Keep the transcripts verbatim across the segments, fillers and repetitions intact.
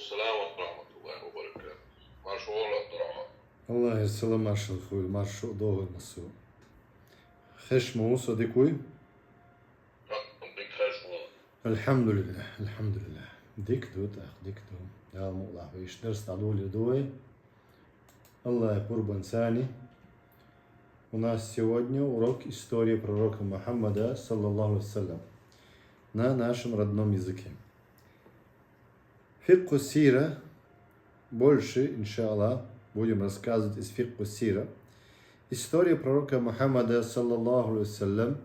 السلام ورحمة الله وبركاته. Марша вогӀийла, Абдурахман. Аллахӏа салам-маршал хуьлда, марша догӀийла массо. Хеш ма ву со, дика вуй? Дика хеш ву. Алхьамдулиллахь, алхьамдулиллахь. Дика ду, тӀаккха дика ду. Дала мукъ лахь вай, иштта дарс дӀадолийла ду вай. Аллахӏа къурбан сани. У нас сегодня урок истории пророка Мухаммада, саллаллаху алейхи ва саллям, на нашем родном языке. Фикху сира. Больше, иншаллах, будем рассказывать из фикху сира. История пророка Мухаммада, саллаллаху алейхи ва саллям.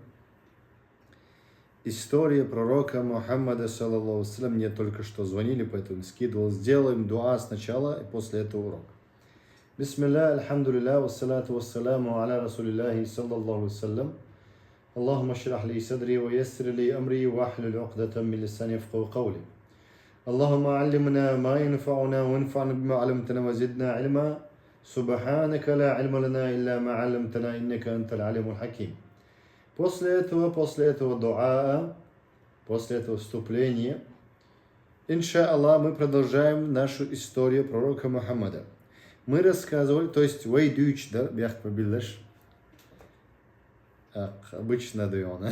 История пророка Мухаммада, саллаллаху алейхи ва саллям. Мне только что звонили, поэтому скидывал. Сделаем дуа сначала и после этого урок. بسم الله، الحمد لله، والصلاة والسلام على رسول الله صلى الله عليه وسلم. اللهم اشرح لي صدري ويسر لي أمري واحلل عقدة من لساني يفقهوا قولي. اللهم علمنا ما ينفعنا وانفعنا بما علمتنا وزدنا علما. سبحانك لا علم لنا إلا ما علمتنا إنك أنت العليم الحكيم. После этого, после этого дуа, после этого вступления, иншаллах, мы продолжаем нашу историю пророка Мухаммада. Мы рассказывали, то есть вай дуьйцуш дар, бехк ма биллалаш. Ах, обычно ду хьуна.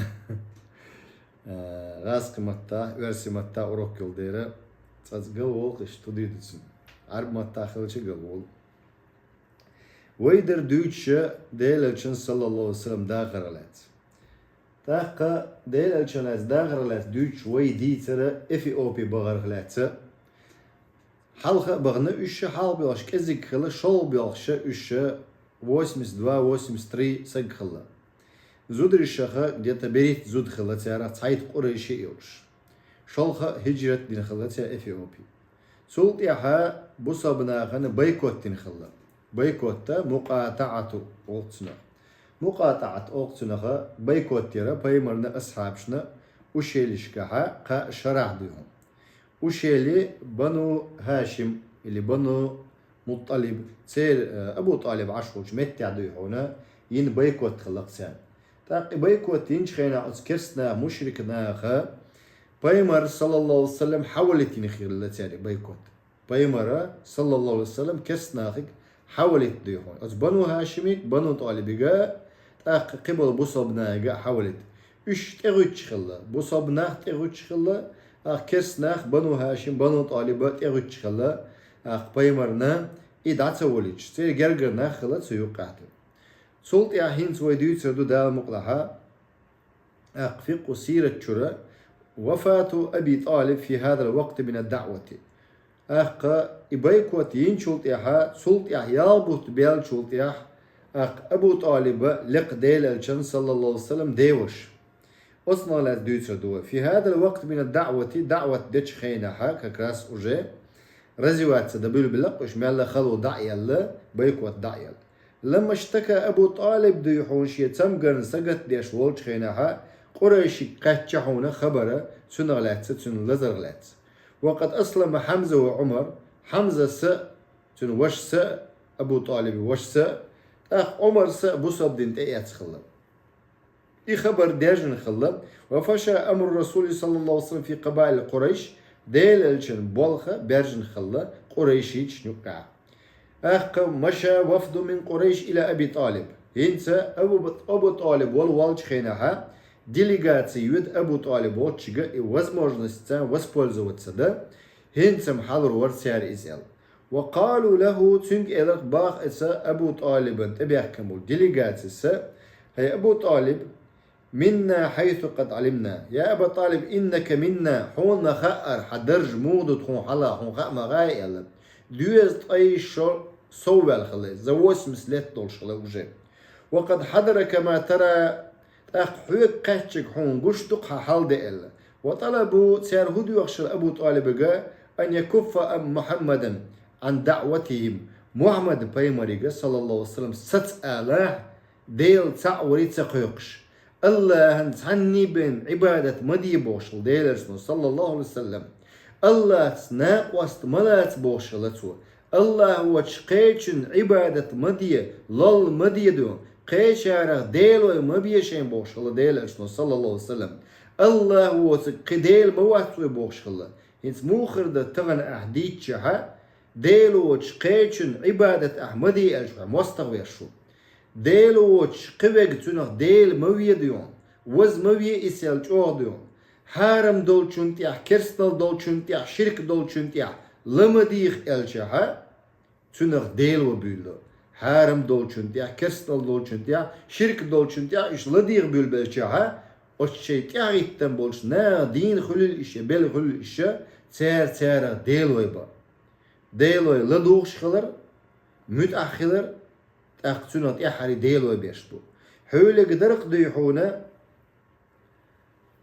Э, гӀазкхий маттахь, оьрсийн маттахь урок йолу дера, цкъацкъа галволу, иштта ду дуьйцу. Ӏарбийн маттахь хилча галволу. Вай дара дуьйцуш Делан Элчанан, саллаллаху алейхи ва саллям, дахарх лаьцна. ТӀаккха Делан Элчанах лаьцна, дахарх лаьцна дуьйцуш вай дийцира Эфиопи бахарх лаьцна. Хьалха а бахана уьш, хьалха боьлхуш кӀезиг хилла, шолгӀа боьлхуш уьш восемьдесят два, восемьдесят три саг хилла. Зударшха где-то берхӀитта зуда хилла царах, цхьайтта къурайши йолуш. ШолгӀа хӀиджрат дина хилла цара Эфиопи. Цул тӀаьхьа бусалба нахана бойкот дина хилла. Бойкот, мукъатаӀату олу цунах. МукъатаӀат олу цунах, бойкот яра пайхамарна, асхьабашна ушеллашкахьа, кхаа шарахь ду хьуна. Ушелли Бану ХӀашим или Бану МуттӀалиб, церан, э, Абу ТӀалиб Ӏаш волчу меттехь ду хьуна, йина бойкот хилла-кх царна. ТӀаккха и бойкот йинчу хенахь оцу керста наха, мушрик наха, пайхамар, саллаллаху алейхи ва саллям, хьавалийта йина хилла цара и бойкот. Пайхамара, саллаллаху алейхи ва саллям, керста нахиг хьавалийта ду хьуна. Оцу Бану ХӀашимиг, Бану ТӀалибига, тӀаккха кхиболу бусалба нахига а хьавалийта. Уьш тӀегӀуьттуш хилла, бусалба нах тӀегӀуьттуш хилла, тӀаккха керста нах, Бану ХӀашим, Бану ТӀалиба тӀегӀуьттуш хилла, тӀаккха пайхамарна и дӀа ца волуьйтуш, церан гергара нах хилла цу юккъехь. Цул тӀаьхьа хӀинца вай дуьйцур ду, Дала мукъ лахь, тӀаккха фикъху сират чуьра, وفاة أبي طالب في هذا الوقت من الدعوة. ТӀаккха и бойкот йинчул тӀаьхьа, цул тӀаьхьа ялх бутт баьллачул тӀаьхьа, тӀаккха Абу ТӀалиба лекха Делан Элчанан, саллаллаху алейхи ва саллям, деваша. Оцунах лаьцна дуьйцур ду вай. في هذا الوقت من الدعوة, даӀват дечу хенахьа, как раз уже развиваться дан буьйлабелла-кх уьш, мелла хало дӀа а елла, бойкот дӀа а елла. لما اشتكى أبو طالب, ду хьуна, шен цамгарна сагатдеш волчу хенахьа, къурайшиг кхаьчча хьуна хабар цунах лаьцна, цуьнан лазарх лаьцна. وقد أسلم حمزة وعمر, Хьамзас а, цуьнан вашас а, Абу ТӀалибан вашас а, тӀаккха Ӏумарс а бусалба дин тӀеэцна хилла. И хабар даьржина хилла. وفشى أمر الرسول صلى الله عليه وسلم في قبائل قريش, Делан Элчанан болх баьржина хилла къурайшийн юккъехь. ТӀаккха مشى وفد من قريش إلى أبي طالب. ХӀинца Абу, Абу ТӀалиб волу волчу хенахьа, делегаци йоьду Абу ТӀалиб волчуьнга, и возможностьца воспользоваться дан, хӀинца-м хьалур вара цара иза аьлла. وقالوا له, цуьнга элира-кх боху эца Абу ТӀалибана тӀебаьхкина болу делегацис: «ХӀай Абу ТӀалиб, منا حيث قد علمنا. يا أبا طالب، إنك منا, хьуна ма хаьара, хьан дарж муха ду тхуна хьалха, хьуна хаа ма хаьа», — аьлла. Доьза ткъе шо сов ваьлла хилла иза, за восемьдесят лет долуш хилла уже. «وقد حضرك ما ترى, тӀаккха хьоьга кхаьчнарг хьуна гуш ду-кх хьан хьал», — аьлла. وطلبوا, цара хӀун доьхуш хилла Абу ТӀалибага: «أن يكف محمدا عن دعوتهم». Мухьаммад пайхамарига, саллаллаху алейхи ва саллям, саца алахь, Дела цхьаъ варий ца кхойкхуш, АллахӀан цхьанний бен Ӏибадат ма де бохуш хилла Делан Элчано, саллаллаху алейхи ва саллям. АллахӀца накъост ма лаца бохуш хилла цо. АллахӀ воцуш кхечун Ӏибадат ма де, лолла ма де ду, кхечарах делой ма бе шайн бохуш хилла Делан Элчано, саллаллаху алейхи ва саллям. АллахӀ воцург кхин дела ма вац вай бохуш хилла. ХӀинца муха хир ду тахана ахь дийцча хьа, Дела воцчу кхечун Ӏибадат ахь ма де аьлча хьо мостагӀа веш ву. Дела воцчу кхин верг цунах Дела ма ве ду хьуна, ваза ма ве иза аьлла чӀогӀа ду хьуна. Хьарам долчун тӀехь, керстанал долчун тӀехь, ширк долчун тӀехь ла ма деха аьлча хьа, цунах Дела ван буьйлу. Хьарам долчун тӀехь, керстанал долчун тӀехь, ширк долчун тӀехь уьш ла деха буьйлабелча хьа, оцу шайн тӀаьхьахӀиттина болчу наха дийна хуьлийла уьш, белла хуьлийла уьш, цара царах Дела ван бу. Дела ван ладугӀуш хилар, муьтӀахь хилар, тӀаккха цунах тӀаьххьара Дела ван беш бу. Хьоьлега даркъ дуй хьуна,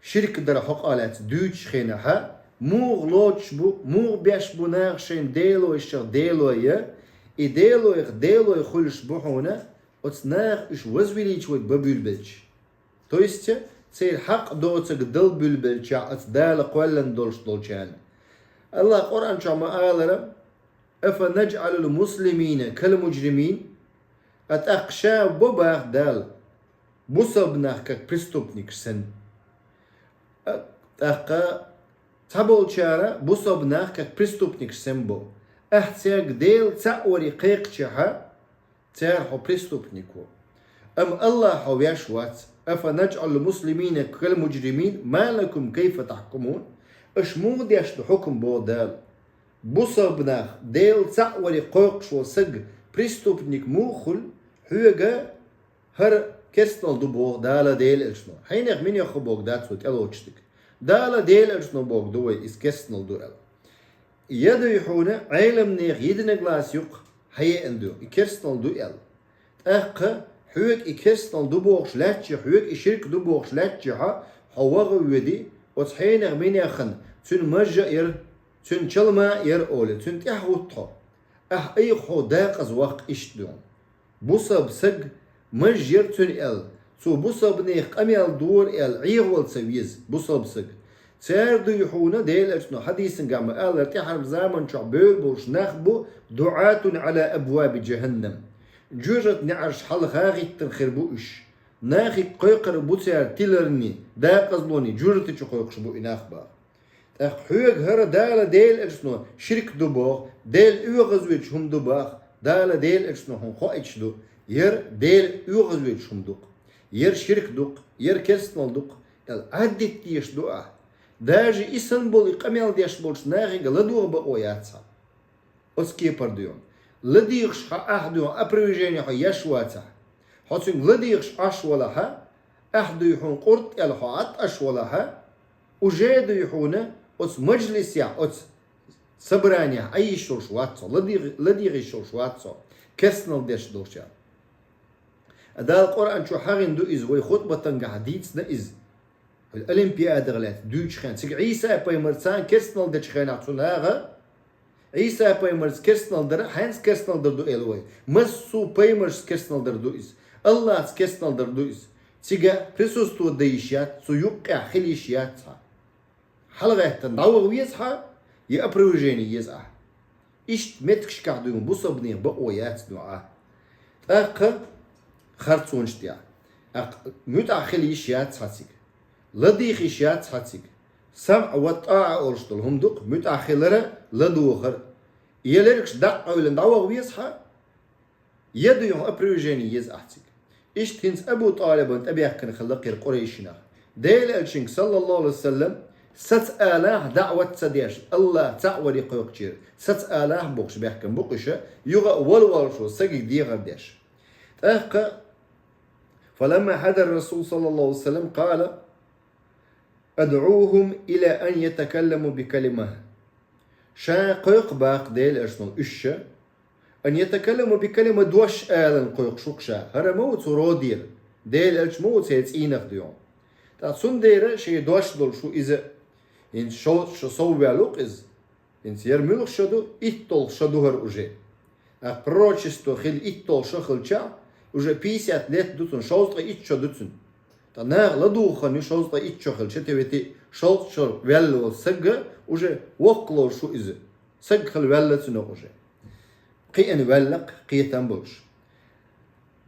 ширк дар хьокъехь лаьцна дуьйцучу хенахь, муха лоцуш бу, муха беш бу наха шайна Дела вайшах Дела ван я, и Дела вайх Дела ван хуьлуш бу хьуна, оцу наха уьш вазвелийча вайга бан буьйлабелча. То есть, церан хьакъ доцург дала буьйлабелча оцу Дала кхоьллина долуш долчарна. АллахӀа Къуръан чохь ма алара: «Афа наджӀалул муслимина кал муджримин?» А тӀаккха ша бо баха Дала бусалба нах как преступникаш санна. А тӀаккха цхьаболчара бусалба нах как преступникаш санна бо. Ахь цаьрга Дела цхьаъ варе кхайкхича хьа, цара хьо преступник ву. Амма АллахӀ хьо веш вац. «Афа наджӀалул муслимина кал муджримин, ма лакум кайфа тахькумун?» Аша муха деш ду хьукам, боху Дала? Бусалба нах Дела цхьаъ варе кхойкхуш волу саг преступник муха хуьлу, хьоьга хӀара керстанал ду боху Дала Делан Элчано. Хьенех минех хӀун боху дац вай тӀелоцуш дерг. Дала Делан Элчано боху ду вай иза керстанал ду аьлла. Я дуй хьуна, Ӏеламнехан единогласие юкъа хьаеана ду, и керстанал ду аьлла. ТӀаккха хьоьга и керстанал ду бохуш лаьттача, хьоьга и ширк ду бохуш лаьттача, хьо ваха а воьдий, оцу хьенех минехана цуьнан мажжа а яра, цуьнан чалма а яра олий, цуьнан тӀаьхьа гӀутту хьо. Ахь айхьа хьо дакъаза ваккха иштта дуьйна. Бусалба саг, мажжа яра цуьнан аьлла, цо бусалбанех къамел дора аьлла, Ӏехавала ца веза бусалба саг. Цара дуй хьуна, Делан Элчано хьадисангахь ма-аллара, тӀаьхьарчу заман чохь бевр болуш нах бу, дуӀатун Ӏала абваби джаханнам. Жоьжахатин неӀарш хьалха хӀиттина хир бу уьш. Нахе кхойкхур бу цара тиларний, дакъазлоний, жоьжахати чу кхойкхуш бу и нах боху. ТӀаккха хьоьга хӀара Дала Делан Элчано ширк ду боху, Дела оьгӀазвоьдуш хӀума ду боху, Дала Делан Элчано хьуна хоуьйтуш ду, яра Дела оьгӀазвоьдуш хӀума ду-кх, яра ширк ду-кх, яра керстанал ду-кх аьлла, Ӏаддита дезаш ду ахь. Даже и санна болу и къамел деш болчу нахе ладогӀа бакъо яц хьан. Оцу кепара дуьйна. ЛадийгӀаш хьан ахь дуьйна опровержение хьо еш вацахь, хьо цуьнга ладийгӀаш Ӏаш валахьа, ахь дуй хьуна къурд аьлла хьо ӀатӀаш валахьа, уже дуй хьуна оцу мажлисехь, оцу собранехь Ӏан йиш йолуш вац хьо, ладийгӀ-, ладийгӀа йиш йолуш вац хьо, керстанал деш долчарна. Дала Къуръан чу хьахийна ду иза, вай хутбатангахь дийцина иза. Олимпиадах лаьцна дуьйцучу хенахь, цига Ӏийса-пайхамар царна керстанал дечу хенахь цу наха, Ӏийса-пайхамарца керстанал дара, хьаьнца керстанал дар ду аьлла вай. Массо а пайхамаршца керстанал дар ду иза. АллахӀца керстанал дар ду иза. Цига присутствовать дан йиш яц, цу юккъехь хила йиш яц хьан. ХьалагӀаьттина дӀаваха веза хьан, я опровержение еза ахь. Иштта меттигашкахь дуьйна бусалбанийн бакъо яц дуьйна ахь. ТӀаккха харцонаш тӀехь. ТӀаккха муьтӀахь хила йиш яц хьан цига. ЛадийгӀа йиш яц хьан цига. СамӀ ва тӀаӀа олуш долу хӀума ду-кх, муьтӀахь хилар а, ладогӀар а. Я лергаш дӀа а Ӏевлина дӀаваха веза хьан, я дуьйна опровержение еза ахь цига. Иштта хӀинца Абу ТӀалибана тӀебаьхкина хилла кхера къурайшинах. Делан Элчанга, саллаллаху Ӏалайхи ва саллам, саца алахь, даӀват ца деш, АллахӀ цхьаъ варе кхойкхучеран, саца алахь бохуш баьхкина бу-кх уьш, юха а вала воллуш волу сагига дехар деш. ТӀаккха, فلما حضر الرسول صلى الله عليه وسلم قال: «ادعوهم إلى أن يتكلموا بكلمة». Ша кхойкху боху Делан Элчано уьш, «أن يتكلموا بكلمة», дош аларна кхойкхуш ву-кх ша. ХӀара ма ву цу родера, Делан Элча ма ву церан цӀийнах дуьйна. Ткъа цундела шен дош долуш ву иза. ХӀинца шовзткъа шо сов ваьлла ву-кх иза. ХӀинца яра муьлха шо ду, итталгӀа шо ду хӀара уже. ТӀаккха пророчество хилла итталгӀа шо хилча, уже пятьдесят лет ду цунна, шовзткъе итт шо ду цунна. Ткъа наха ладугӀу хан ю шовзткъе итт шо хилча, те вети, шовзткъа шо ваьлла волу сагга уже воккха лоруш ву иза. Саг хила ваьлла цунах уже. Кхиъна ваьлла-кх, кхетам болуш.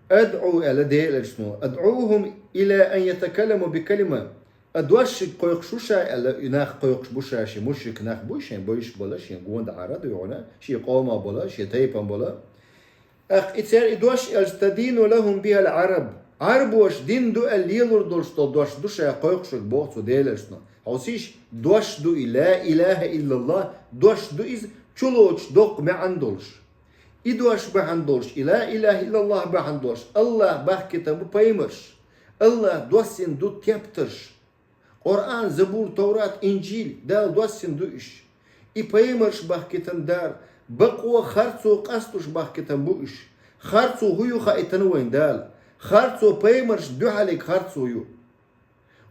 «أدعو», аьлла Делан Элчано, «أدعوهم إلى أن يتكلموا بكلمة». а дош шуьга кхойкхуш ву ша аьлла, и нах кхойкхуш бу ша, шен мушрик нах бу, шен бовзаш бола, шен гондахьара дуй хьуна, шен къомах бола, шен тайпан бола. ТӀаккха и церан и дош аьлча, تدين لهم بها العرب. Ӏарбоша дин ду аьлла лелур долуш долу дош ду ша кхойкхуш верг, боху цу Делан Элчано. Хьовсийша, дош ду и, ла илаха иллаллах, дош ду иза, чулоцуш доккха маьӀна долуш. И дош бахьана долуш, и ла илаха иллаллах бахьана долуш, Аллах бахкийтина бу пайхамарш. Аллах доссийна ду тептарш. Къуръан, Забур, Таврат, Инжил, Дала доссийна ду уьш. И пайхамарш бахкийтина Дала, бакъо харцо къастош бахкийтина бу уьш. Харцо хӀун ю хаийтина вайна Дала. Харцо пайхамаршна дуьхьалиг харцо ю.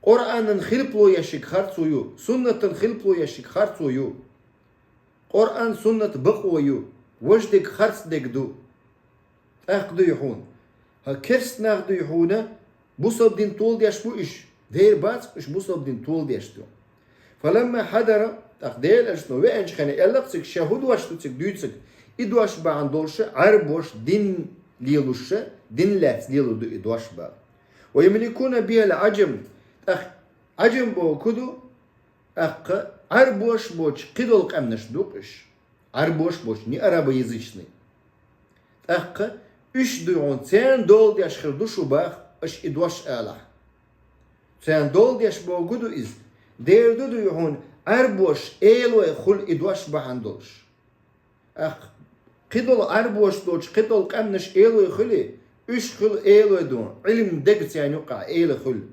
Къуръанан хилпало еш ерг харцо ю, суннатан хилпало еш ерг харцо ю. Къуръан, суннат бакъо ю, важа дерг харц дерг ду. ТӀаккха дуй хьуна. ХӀа, керста нах дуй хьуна, бусалба дин толадеш бу уьш? Дера бац уьш бусалба дин толадеш ду. فلما حضر, тӀаккха Делан Элчано веанчу хенахь аьлла-кх цига, шен хӀун дош ду цига дуьйцург, и дош бахьана долуш Ӏарбоша дин лелош, дин лаьцна лелур ду и дош боху. ويملكون بها العجم, тӀаккха Ӏаджам бохург хӀун ду? ТӀаккха Ӏарбоша боцуш кхидолу къаьмнаш ду-кх уьш. Ӏарбоша боцуш, не арабоязычный. ТӀаккха уьш дуй хьуна, церан дола деш хир ду шу боху, аша и дош алахь. Церан дола деш бохург хӀун ду иза? Дера ду дуй хьуна, Ӏарбоша элой хуьлу и дош бахьана долуш. ТӀаккха кхидолу Ӏарбоша доцуш, кхидолу къаьмнаш элой хуьлий, уьш хуьлу элой ду, Ӏилма дерг церан юккъехь эла хуьлу.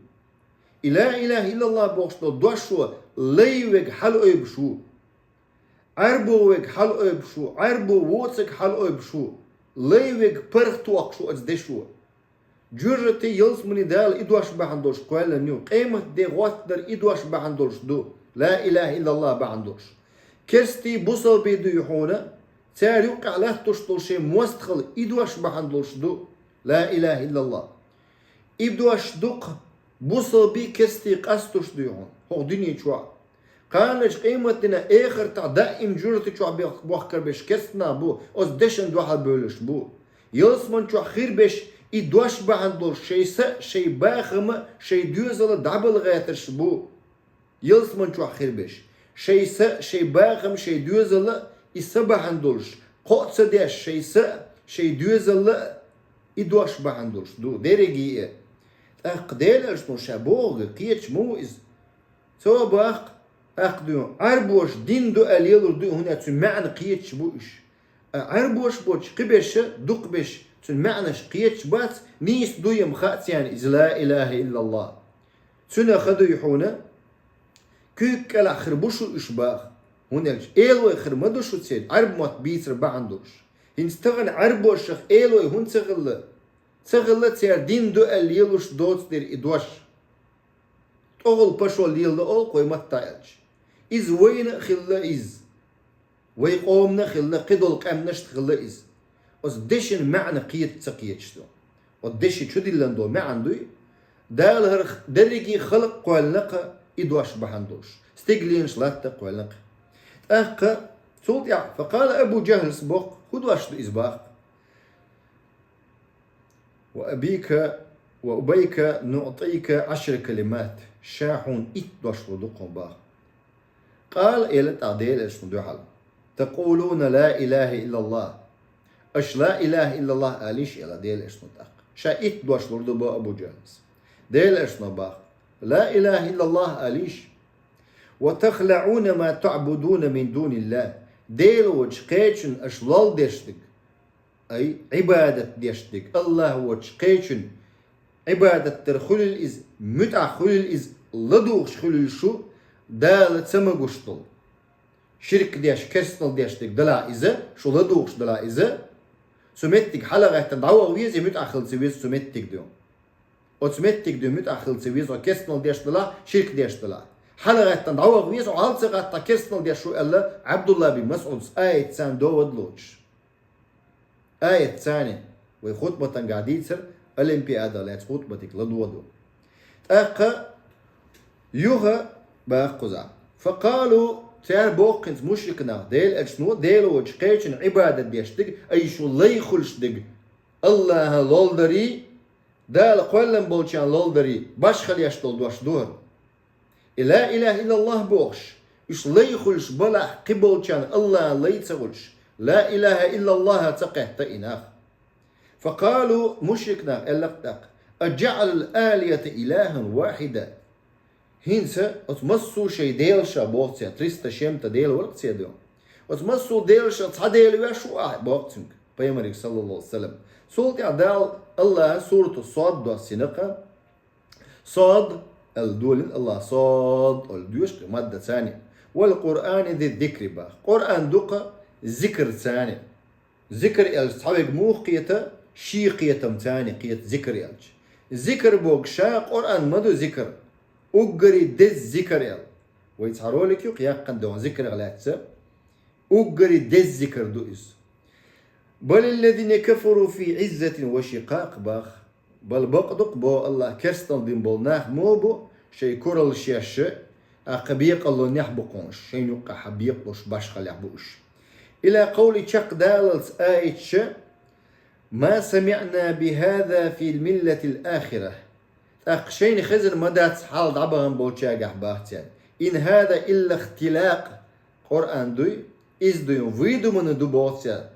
И ла илаха иллаллах бохуш долу дош шу лай верг хьалаойбуш ву. Ӏарбо верг хьалаойбуш ву, Ӏарбо воцург хьалаойбуш ву. Лай верг паргӀатокхуш ву оцу дешо. Жоьжахати, ялсамани Дала и дош бахьана долуш кхоьллина ю, къематде гӀоттадар и дош бахьана долуш ду, ла илаха иллаллах бахьана долуш. Керстий, бусалбий дуй хьуна, церан юккъехь латтош долу шен мостагӀалла и дош бахьана долуш ду, ла илаха иллаллах. И дош ду-кх бусалбий, керстий къастош дуй хьуна хӀокху дуьне чохь. Кханалерчу къематдийнахь, эхартахь даим жоьжахати чохь бех-, бохкар берш керста нах бу, оцу дешан дуьхьал бевлларш бу. Ялсамани чохь хир берш и дош бахьана долуш шайн са а, шайн бахам а, шайн доьзал а дӀабала гӀертарш бу. Ялсамани чохь хир берш шайн са а, шайн бахам а, шайн доьзал а и са бахьана долуш, кхоъ ца деш шайн са а, шайн доьзал а и дош бахьана долуш ду, дерриге а. ТӀаккха Делан Элчано ша бохург кхеташ ма ву иза. Цо боху, тӀаккха дуй хьуна, Ӏарбоша дин ду аьлла лелур ду, хӀунда аьлча цуьнан маьӀна кхеташ бу уьш. Ткъа Ӏарбоша боцуш кхин берш, дукха берш, цуьнан маьӀнаш кхеташ бац, нийса дуй-м хаьа царна иза, ла илаха иллаллах. Цуьнан ха дуй хьуна, куьйга кӀелахь хир бу шу уьш боху, хӀунда аьлча элой хир ма ду шу церан, Ӏарбойн мотт бийцар бахьана долуш. ХӀинца тахана Ӏарбошах элой хӀунда ца хилла? Ца хилла церан дин ду аьлла лелош доцу дерг и дош. ТӀехула пашо леладо олу-кх вай маттахь аьлча. Иза вайна а хилла иза. Вай къомана а хилла, кхидолу къаьмнашна а хилла иза. Оцу дешан маьӀна кхета ца кхеташ ду. Оцу деши чу диллина долу маьӀна дуй, Дала хӀара дерриге а халкъ кхоьллина-кх и дош бахьана долуш, стигланаш латта а кхоьллина-кх. ТӀаккха цул тӀаьхьа, факъала Абу Джахьлас боху, хӀун дош ду иза боху? وأبيك وأبيك نعطيك عشر كلمات, ша хьуна итт дош лур ду-кх хьуна боху. Къала, элира тӀаккха Делан Элчано дуьхьал: تقولون لا إله إلا الله. Аша ла илаха иллаллах алийша, элира Делан Элчано тӀаккха. Ша итт дош лур ду боху Абу Джахьлас. Делан Элчано боху: لا إله إلا الله алийша. وتخلعون ما تعبدون من دون الله. Дела воцуш кхечун аша лолдеш дерг. Ай, Ӏибадат деш дерг, Аллах воцуш кхечун Ӏибадат дар хуьлийла иза, муьтӀахь хуьлийла иза, ладугӀуш хуьлийла шу, Дала ца магош долу. Ширк деш, керстанал деш дерг далахь иза, шу ладугӀуш далахь иза, цу меттиг хьалагӀаьттина дӀаваха веза, муьтӀахь хила ца веза цу меттиг дуьйна. Оцу меттиг дуьйна муьтӀахь хила ца веза, хьо керстанал деш далахь, ширк деш далахь. ХьалагӀаьттина дӀаваха веза, хьо хьал ца гӀаттахь керстанал деш ву аьлла, Ӏабдулла бин МасӀудас аят царна довад лоцуш. Аят царна, вай хутбатангахь дийцар, олимпиадах лаьцна хутбатиг ладогӀа ду. ТӀаккха юха баккхуза. فقالوا, цара боху хӀинца мушрик нах, Делан Элчано, Дела воцуш кхечун Ӏибадат деш дерг, ай шу лай хуьлуш дерг, Аллаха лолдарий, Дала кхоьллина болчарна лолдарий, башхалла еш долу дош ду хӀара. لا إله إلا الله бохуш, уьш лай хуьлуш балахь кхиболчарна Аллахьан лай ца хуьлуш, لا إله إلا الله ца кхетта и нах. فقالوا, мушрик наха аьлла-кх тӀаккха: أجعل الآلهة إلها واحدا. ХӀинца оцу массо а шайн делашах боху церан, триста с чем-то дела вара-кх церан дуьхьа. Оцу массо а делашах цхьа Дела веш ву ахь, боху цуьнга пайхамарига, саллаллаху алейхи ва саллям. Цул тӀаьхьа Дала, Аллаха сурату Сод доссина-кх. Сод аьлла долийна Аллаха, Сод аьлла доьшу-кх маддаца. والقرآن ذي الذكر боху. Къуръан ду-кх зикарца. Зикр аьлча цхьаверг муха кхета, шен кхетамца кхета зикр аьлча. Зикр боху ша Къуръан ма ду зикр. Уггаре деза зикр аьлла. Вай цхьа ролик ю-кх яьккхина дуьхьа зикрах лаьцна. Уггаре деза зикр ду иза. بل الذين كفروا في عزة وشقاق боху. Бала бакъ ду-кх, боху Аллаха, керстанал дина болу нах ма бу шайн куралла шаьш а, кхин бекъалонехь бу кхунаш, шайна юккъехь бекъалуш башхаллехь бу уьш. إلى قوله, чекхдаллалц аяташа: ما سمعنا بهذا في الملة الآخرة. ТӀаккха шайна хезна ма дац хьалха дӀабахана болчаьргахь боху цара. إن هذا إلا اختلاق. Къуръан дуй, иза дуй, выдуманный ду боху цара.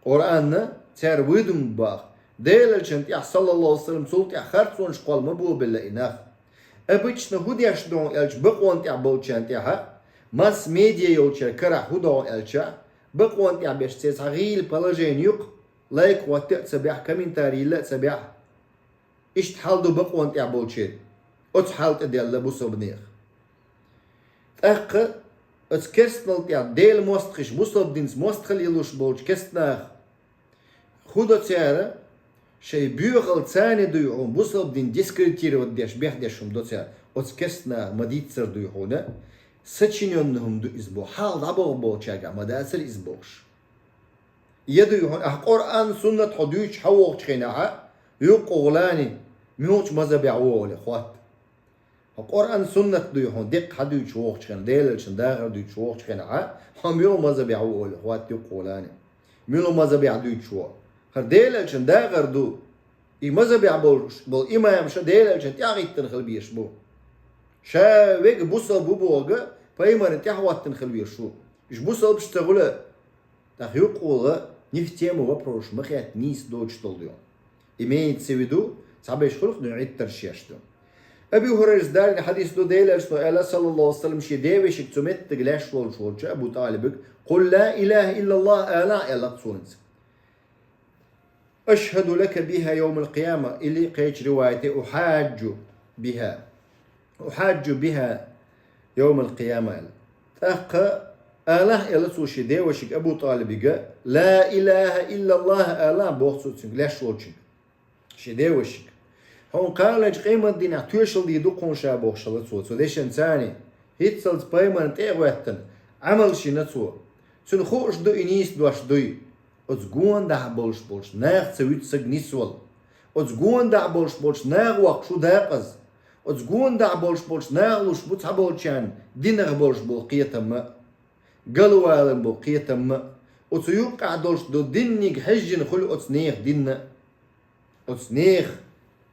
Къуръан цара выдуманный боху. Делан элчанна тӀехь, саллаллаху алейхи ва саллям, цул тӀехь харцонаш кхолла ма болабелла и нах. Обычно хӀун деш ду хьуна аьлча, бакъонан тӀехь болчарна тӀехь а, масс-медиа йолчеран карахь хӀун ду хьуна аьлча, бакъонан тӀехь беш церан цхьа гӀийла положение ю-кх, лайк хӀотта а ца бехь, комментарий йилла а ца бехь. Иштта хьал ду бакъонан тӀехь болчеран. Оцу хьал тӀе даьлла бусалба нехан. ТӀаккха оцу керстанал тӀехь Делан мостагӀаша бусалба динца мостагӀалла лелош болчу керстанаха хӀун до цара, шайн боьхалла царна дуй хьуна, бусалба дин дискредитировать деш, бехдеш хӀума до цара. Оцу керстанаха ма-дийццара дуй хьуна, сочинённый хӀума ду иза боху, хьалха дӀабахана болчаьргахь ма-дацара иза бохуш. Я дуй хьуна, ахь Къуръан, суннат хьо дуьйцуш хьан вогӀучу хенахь а, юккъе гӀулани, муьлхачу мазхӀабехь ву олий хӀотта. Хьо Къуръан, суннат дуй хьуна деккъа хьан дуьйцуш вогӀучу хенахь, Делан элчанан дахар дуьйцуш вогӀучу хенахь а, хьо муьлха мазхӀабехь ву олий хӀотта юккъе гӀулани. Муьлха мазхӀабехь дуьйцуш ву. ХӀара Делан элчанан дахар ду. И мазхӀабехь болуш болу имамаш Делан элчанна тӀаьхьахӀиттина хила безаш бу. Ша верг бусалба ву бохург пайхамарна тӀаьхьахӀоттина хила везаш ву. Уьш бусалбаш ца хуьлу, тӀаккха юккъехула не в тему вопросаш ма хетта нийса доцуш долу ду. Имеется в виду, цхьаберш хуьлу-кх дуьйна Ӏиттарш еш ду. Аби ХӀурайрас далийна хьадис ду, Делан элчано аьлла, саллаллаху алейхи ва саллям, шен девешига цу меттиге леш волуш волчу Абу ТӀалибига: قل لا إله إلا الله алахь, аьлла-кх цо хӀинца. أشهد لك بها يوم القيامة, или кхечу риваятехь أحاج بها. أحاج بها يوم القيامة аьлла. ТӀаккха алахь, аьлла цо шен девашига Абу ТӀалибига, لا إله إلا الله алахь, боху цо цуьнга, леш волчуьнга, шен девашига. Хьуна кхаллалчу къематдийнахь тоьшалла дийр ду-кх хьуна ша, бохуш хилла цо, цу дешан царний. ХӀинццалц пайхамарна тӀе а хӀоьттина, Ӏамал йина цо. Цунна хууш ду и нийса дош дуй. Оцу гондахь болуш болчу наха ца вуьту саг нисвала. Оцу гондахь болуш болчу наха воккхуш ву дакъаза. Оцу гондахь болуш болчу наха луш бу цхьаболчарна динах болуш болу кхетам а, галвалар болу кхетам а. Оцу юккъехь долуш долу динниг хьаьжжина хуьлу оцу нехан дин а. Оцу нехан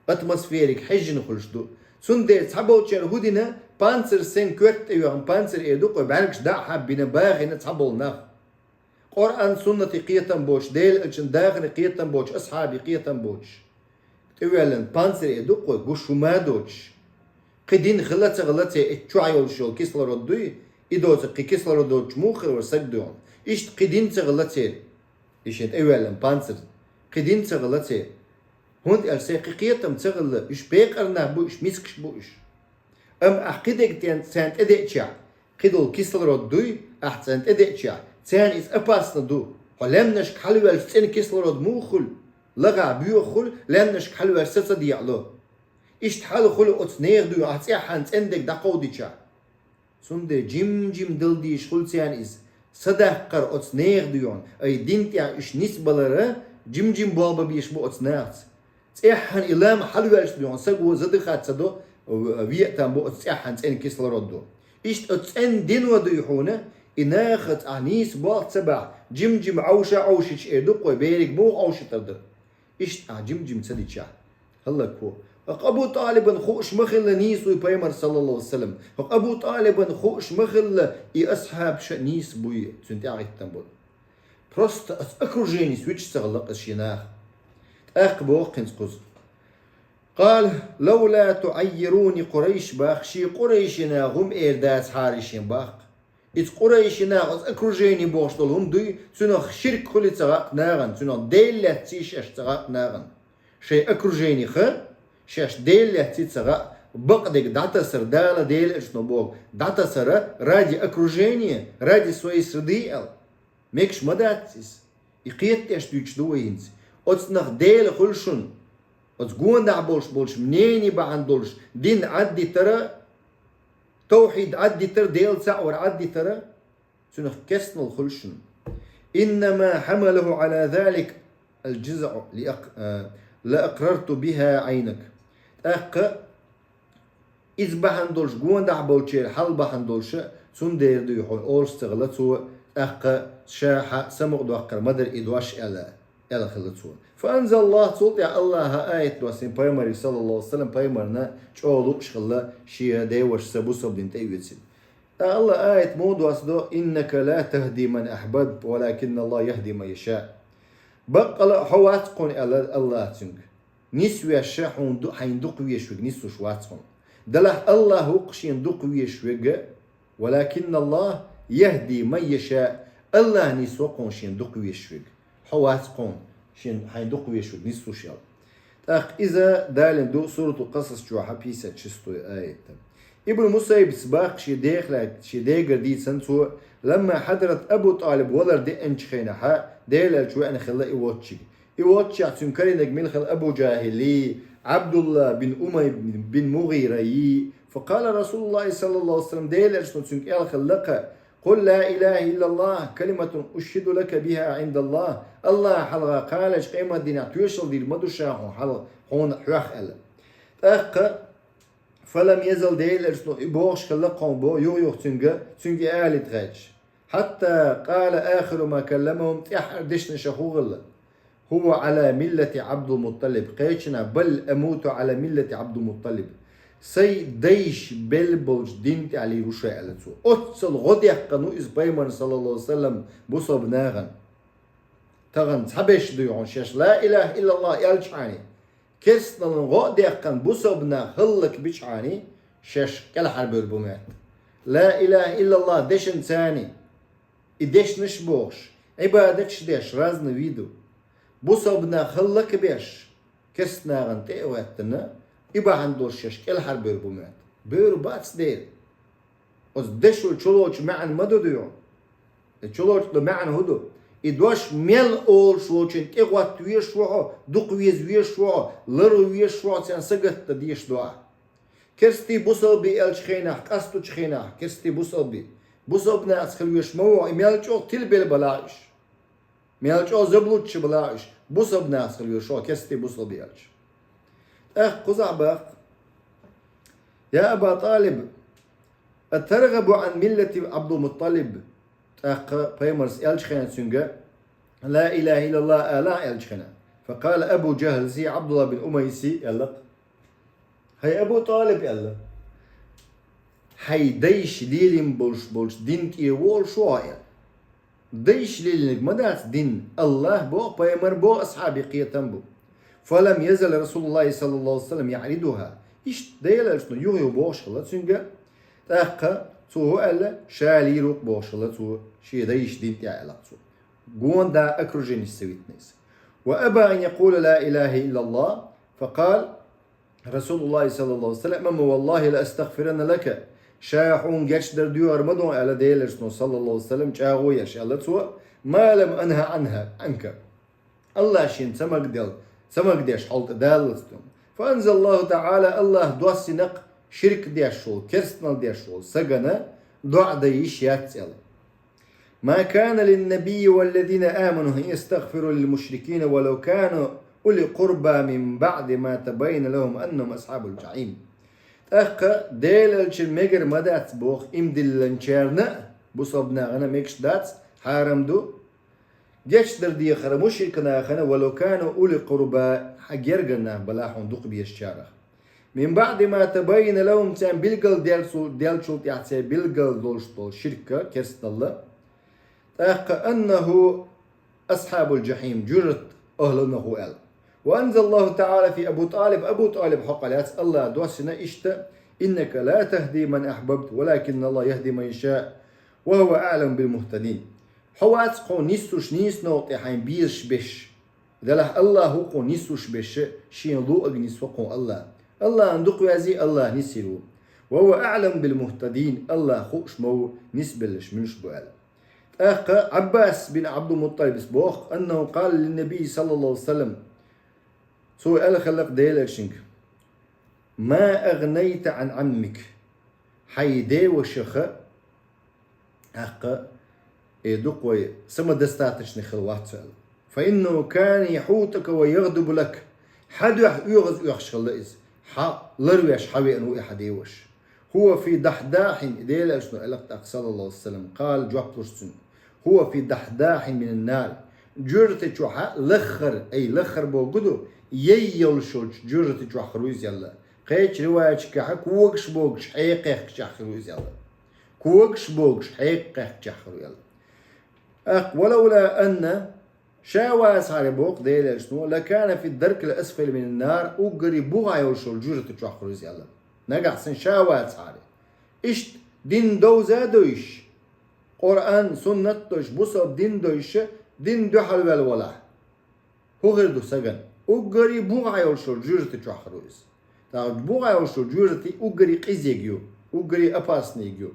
атмосфериг хьаьжжина хуьлуш ду. Цундела цхьаболчеран хӀу дина, панцир сен коьрта тӀе йоьхна, панцир эр ду-кх вай, бӀаьргаш дӀа а хьаббина, бахийна цхьаболу нах. Къуръан, суннате кхетам боцуш, Делан элчанан дахаре кхетам боцуш, асхьабий кхетам боцуш. ТӀевоьллина панцир эр ду-кх вай, гуш хӀума а доцуш. Кхин дин хила а ца хилла церан, и чохь йолуш йолу кислород дуй, и доцург кхин кислород доцуш муха хир вара саг дуьхьал. Иштта кхин дин ца хилла церан. И шен тӀевоьллина панцир. Кхин дин ца хилла церан. ХӀунда аьлча церан кхин кхетам ца хилла, уьш бекъар нах бу, уьш мискаш бу уьш. Амма ахь кхидерг царна тӀедеъчехь, кхидолу кислород дуй, ахь царна тӀедеъчехь, царна иза опасно ду. Хьо лаьмнашка хьалаваьлча цӀена кислород муха хуьлу? Лахахь боьха хуьлу, лаьмнашка хьалаваьлча са ца декъало. Иштта хьал хуьлу оцу нехан дуй, ахь цӀеххьана цӀена дерг дӀакховдичахь. Цундела жим-жим дала дийш хуьлу царна иза. Са даккхар оцу нехан дуй, ай дин тӀехь уьш нисбалара, жим-жим болх бан безаш бу оцу нахаца. ЦӀеххьана и лам хьалаваьлча дуй, саго задыхаться до, ве а там бу оцу цӀеххьана цӀена кислород ду. Иштта оцу цӀена дино дуй хьуна, и нахаца ахь нийса болх ца бахь, жим-жим Ӏовша а Ӏовшича эр ду-кх вай, берриг муха Ӏовшийтар дара. Иштта ахь жим-жим ца дичахь, хӀаллакву. ХӀокху Абу ТӀалибан хууш ма хилла нийса вуй пайхамар, саллаллаху алейхи ва саллям. ХӀокху Абу ТӀалибан хууш ма хилла и асхьабаш а нийса буй, цуьнан тӀаьхьахӀиттина болу. Просто аса окруженис вича ца хилла-кх аса шен наха. ТӀаккха боху хӀинца кхуза: «Къала, лавла туӀаййируни Къурайш», бах, шен къурайшина хӀума эр дацахьара шен бах. Иза къурайшина оцу окружени бохуш долу хӀума дуй, цуьнах ширк хуьлий ца хаьа нахана, цуьнах Дела лаьцций шаьш ца хаьа нахана. Шайн окружениха шаьш Дела лаьцций ца хаьа, бакъдерг дӀатасар, Дала Дела элчано боху, дӀатасара ради окружения, ради своей среды аьлла. Мегаш ма дац иза. И кхетадеш дуьйцуш ду вай хӀинца. Оцунах Дела хуьлу шуна. Оцу гондахь болуш болчу мнений бахьана долуш дин Ӏаддитара, тавхьид Ӏаддитара, Дела цхьаъ вар Ӏаддитара, цуьнах керстанал хуьлу шуна. «Иннама хьамалаху Ӏала залик аль-джизъу лиакъ-, а, лаакърарту биха Ӏайнак». ТӀаккха иза бахьана долуш, гондахь болчеран хьал бахьана долуша, цундела дуй хьуна олуш ца хилла цо, тӀаккха ша хьан самукъадоккхур ма дара и дош аьлла, аьлла хилла цо. Фаанзаллаху, цул тӀаьхьа Аллаха аят доссийна пайхамаре, саллаллаху алейхи ва саллям, пайхамарна чӀогӀа лууш хилла шен деваша са бусалба дин тӀе а оьцина. ТӀаккха Аллаха аят муха доссадо: «Иннака ла тахди ман ахьбабта, валакинналлаху яхди ман яша». Баккъала а хьо вац кхуьнан, аьлла Аллаха цуьнга. Нисвеш ша хьуна ду-, хьайна дукха везаш верг нислуш вац хьуна. Делахь Аллах ву-кх шена дукха везаш верг, «Валакинналлах яхди ман яша», Аллах нисво кхуьнан шена дукха везаш верг. Хьо вац кхуьнан шена хьайна дукха везаш верг нислуш аьлла. ТӀаккха иза далийна ду Суратул Къасас чохь пятьдесят шестой аят. Ибн Мусайбс бах шен дехлаг, шен дегара дийцан цо, ламма хьадарат Абу ТӀалиб валар деанчу хенахьа, Делан элча веана хилла и воцчиг. И воцчехь цуьнан карийнарг мила хилла Абу Джахили, Абдулла бин Умай бин МугӀира йи. Факъала Расулуллахи саллаллаху алейхи ва саллям, Делан элчано цуьнга аьлла хилла-кха: «Къул ла илаха иллаллах, калиматун ушхиду лака биха Ӏиндаллах». Аллаха хьалха кхалечу къематдийнахь тоьшалла дийр ма ду ша хьуна хьалха, хьуна хьоьх аьлла. ТӀаккха, фалам язал, Делан элчано и бохуш хилла кхуьнга бо, юха-юха цуьнга, цуьнга и алийта гӀерташ. Хьатта къала ахиру ма калламахум, тӀаьххьара дешнаш а хӀун хилла? «ХӀува Ӏала миллати Ӏабдулмутталиб», кхечанхьа, «бал амуту Ӏала миллати Ӏабдулмутталиб». Сайн дайша белла болчу дин тӀехь лийр ву ша аьлла цо. Оццал гӀо дехкан ву иза пайхамарна, саллаллаху алейхи ва саллям, бусалба нахана. Тахана цхьаберш дуй хьуна шаьш ла илаха иллаллах аьлчхьана, керстаналлин гӀо а дехкан бусалба нах хӀаллакбичхьана, шаьш кӀелхьарбевр бу моьтту. Ла илаха иллаллах дешан царна, и дешнаш бохуш, Ӏибадаташ деш, разный виду, бусалба нах хӀаллакбеш, керстанахана тӀе а гӀоьттина, и бахьана долуш шаьш кӀелхьарбевр бу моьтту. Бевр бац дера. Оцу дешо чулочу маьӀна ма ду дуьйхьа. И чулочу ду маьӀна хӀун ду? И дош мел олуш волчун тӀе гӀотта везаш ву хьо, дукха веза везаш ву хьо, лару везаш ву хьо, царна сагатдан дезаш ду ахь. Керстий бусалбий аьллачу хенахь, къастучу хенахь, керстий бусалбий. Бусалба нахаца хила везаш ма ву хьо, и мел чӀогӀа тилабелла балахь уьш. Мел чӀогӀа заблудча балахь уьш, бусалба нахаца хила везаш ву хьо, керстий бусалбий аьлча. ТӀаккха кхузахь баккха: «Я Аба ТӀалиб, атаргӀабу Ӏан миллати Ӏабдулмутталиб?» ТӀаккха пайхамарс аьллачу хенахь цуьнга: «Ла илаха иллаллах» алахь аьллачу хенахь. Факъала Абу Джахлси, Ӏабдулла бин Умайси аьлла-кх: «ХӀай Абу ТӀалиб, — аьлла, — хьайн дайша лелийна болуш болчу дин тӀе волуш ву хьо», — аьлла. Дайша лелийнарг ма дац дин, Аллах боху, пайхамар боху, асхьабий кхетам бу. Фалам язал Расулуллахи саллаллаху алейхи ва саллям яӀридуха. Иштта Делан элчано юха-юха бохуш хилла цуьнга. ТӀаккха цо хӀун аьлла, ша лийр ву-кх бохуш хилла цо, шен дайша дин тӀе аьлла-кх цо. Гонда окруженис ца витина иза. Ва аба ан якъула ла илаха иллаллах, факъала Расулуллахи саллаллаху алейхи ва саллям: «Амма валлахи ла астагфиранна лака». Ша хьуна гечдар доьхур ма ду аьлла Делан элчано, саллаллаху алейхи ва саллям, чӀагӀо еш аьлла цо: «Ма лам анха Ӏанха, Ӏанка». Аллах шена ца магадел-, ца магадеш хьал тӀе даллалц ду. Фа анзаллаху таӀала, Аллах доссина-кх ширк деш волу, керстанал деш волу сагана доӀа дан йиш яц аьлла. «Ма кана линнабийи валлазина аману ан ястагфиру лилмушрикина валав кану ули къурба мин баъди ма табайяна лахум аннахум асхьабул джахьим». ТӀаккха Делан элчанна мегар ма дац боху, иман диллинчарна а, бусалба нахана а мегаш дац, хьарам ду, гечдар дехар мушрикнахана, ولو كانوا أولي قربى, хьа гергара нах балахь хьуна дукха безачарах. من بعد ما تبين لهم, царна билгал делчул, делчул тӀехь царна билгал долуш долу ширк, керстаналла. ТӀаккха أنهم أصحاب الجحيم, жуьрат ахӀланах ву аьлла. وأنزل الله تعالى في أبي طالب, Абу ТӀалиб хьокъехь лаьцна Аллаха доссийна иштта: إنك لا تهدي من أحببت ولكن الله يهدي من يشاء وهو أعلم بالمهتدين. Хьо вац кхунна нисдеш, нийсачу новкъа тӀе хьайна безаш берш. Делахь Аллах ву кхунна нисдеш берш, шена луъург нисву кхунна Аллах. Аллахна дукха везий, Аллах нисйийр ву. وهو أعلم بالمهتدين, Аллах хууш ма ву нисбелларш муьлш бу аьлла. ТӀаккха Ӏаббас бин Ӏабдул-МуттӀалибас боху: أنه قال للنبي صلى الله عليه وسلم, цо аьлла хиллакх Делан Элчанга: ما أغنيت عن عمك, хьайн девашах, тӀаккха, э, дукха вай самодостаточный хила вац цо аьлла. فإنه كان يحوطك ويغضب لك, хьан дуьхьа оьгӀаз оьхуш хилла иза, хьан ларвеш хьан веана ву и хьан деваша. هو في دحضاح, Делан Элчано аьлла тӀаккха, صلى الله عليه وسلم, قال, жоп луш цуьнга: هو في دحضاح من النار. Жуьрта чохь лаххара, ай, лаххара бохург ду, яй йолуш йолчу жуьрта чохь хир ву иза аьлла. Кхечу риваяташкахь когаш богуш хьекхехкачех хир ву иза аьлла. Когаш богуш хьекхехкачех хир ву аьлла. ТӀаккха, ولولا أن, ша вацахьара боху Делан Элчано, لكان في الدرك الأسفل من النار, уггаре бухахь йолуш йолу жуьрта чохь хир ву иза аьлла. Нагахь санна ша вацахьара. Иштта дин довза а довзуш, Къуръан, суннат а довзуш, бусалба дин а довзуш, динна дуьхьал ваьлла валахь, хӀун хир ду стагана? Уггаре бухахь йолуш йолу жуьрта чохь хир ву иза. ТӀаккха бухахь йолуш йолу жуьртий уггаре къизиг ю, уггаре опасный ю.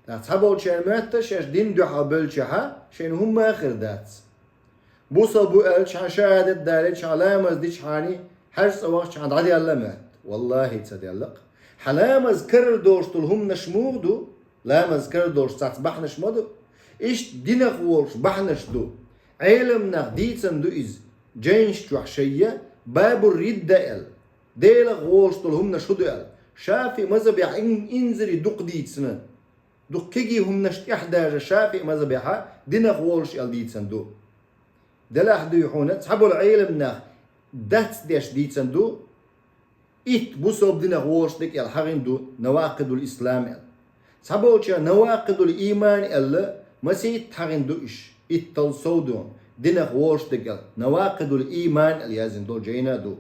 ТӀаккха цхьаболчеран моьтту шаьш динна дуьхьал бевлчахьа, шайна хӀумма а хир дац. Бусалба ву аьлча, шахӀадат далийча, ламаз дичахьана, хьаьж цӀа вахчахьана дӀаделла моьтту. Валлахи, ца делла-кх. Хьан ламаз карара долуш долу хӀуманаш муха ду? Ламаз карара долуш цхьацца бахьанаш ма ду. Иштта динах волуш бахьанаш ду. Ӏеламнах дийцина ду иза, жайнаш чохь шайна, бабур-ридда аьлла. Делах волуш долу хӀуманаш хӀун ду аьлла. ШафиӀ мазхабехь ин-, инзаре дукха дийцина. Дукха кегий хӀуманаш тӀехь даже ШафиӀ мазхабехьа динах волуш аьлла дийцина ду. Делахь дуй хьуна, цхьаболу Ӏеламнах дац деш дийцина ду, итт бусалба динах волуш дерг аьлла хьахийна ду, навакъидул ислам аьлла. Цхьаболчара навакъидул иман аьлла, масийтта хьахийна ду иш, итталла сов ду, динах волуш дерг аьлла, навакъидул иман аьлла яздина долу жайна а ду.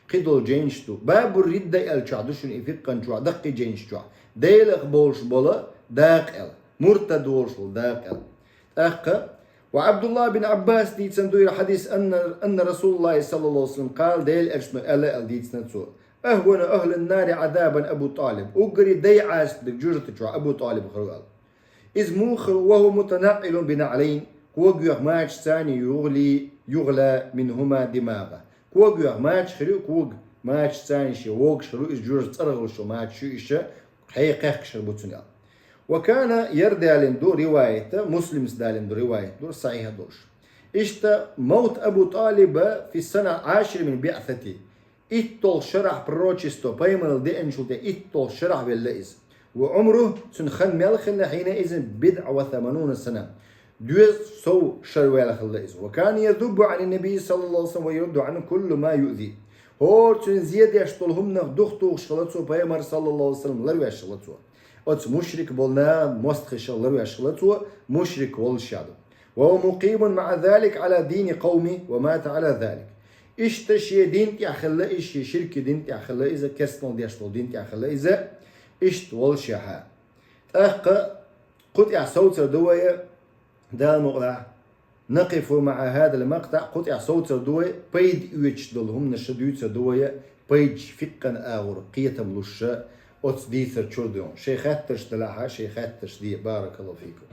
Кхидолу жайнаш ду. Бабур-ридда аьлла чохь ду шуна и фикъхана чохь, даккхий жайнаш чохь. Делах болуш болу дакъа аьлла, муртад волуш болу дакъа аьлла. ТӀаккха, ва Абдулла бин Аббас дийцина ду и хьадис, анна, анна Расулуллахи саллаллаху алейхи ва саллям къала, Делан Элчано аьлла аьлла дийцина цо: «Ахвану ахлин нари азабан Абу ТӀалиб». Уггаре дай Ӏазап дерг жуьрта чохь Абу ТӀалиб хир ву аьлла. Иза муха хир ву? Ва хува мутанаъилун бинагӀлайн, кога йоьху мача царна югӀли, югӀла минхума димагӀа. Кога йоьху мача хир ю, кога мача царна шен вогуш хир ву, иза жуьрта цӀарах луш йолу мачаш ю иша, хьекхехкаш хир бу цуьнан аьлла. Ва кана, яра далийна ду ривайат, Муслимс далийна ду ривайат ду, сахьихь долуш. Иштта мавт Абу ТӀалиба фи сана Ӏашира мин биъсати. ИтталгӀа шарахь пророчество, пайхамаралла деанчул тӀе итталгӀа шарахь велла иза. Ва Ӏумру, цуьнан хан мел хилла хьийна иза бидъа ва самануна сана. Доьза сов шар ваьлла хилла иза. Ва кана язуббу Ӏанин Наби саллаллаху алейхи ва саллям ва ярудду Ӏанху куллу ма юъзи. ХӀора цуьнан зе деш долу хӀуманах дух тухуш хилла цо, пайхамар саллаллаху алейхи ва саллям ларвеш хилла цо. Оцу мушрик болу нахана мостагӀашах ларвеш хилла цо, мушрик волуш яду. Ва хува мукъимун маъа залик Ӏала дини къавми ва мата Ӏала залик. Иштта шен дин тӀехь хилла иза, шен ширки дин тӀехь хилла иза, керстаналла деш долу дин тӀехь хилла иза, иштта волушехьа. ТӀаккха кху тӀехь совцар ду вай, Дала мукъалахь, накъифу маъа хазал макътаъ, кху тӀехь совцар ду вай, пайда оьцуш долу хӀуманаш дуьйцур ду вай, пайдаш фикъхана агӀор кхетам луш, оцу дийцар чуьра ду. Шайн хаттарш делахь, шайн хаттарш де. Баракаллаху фикум.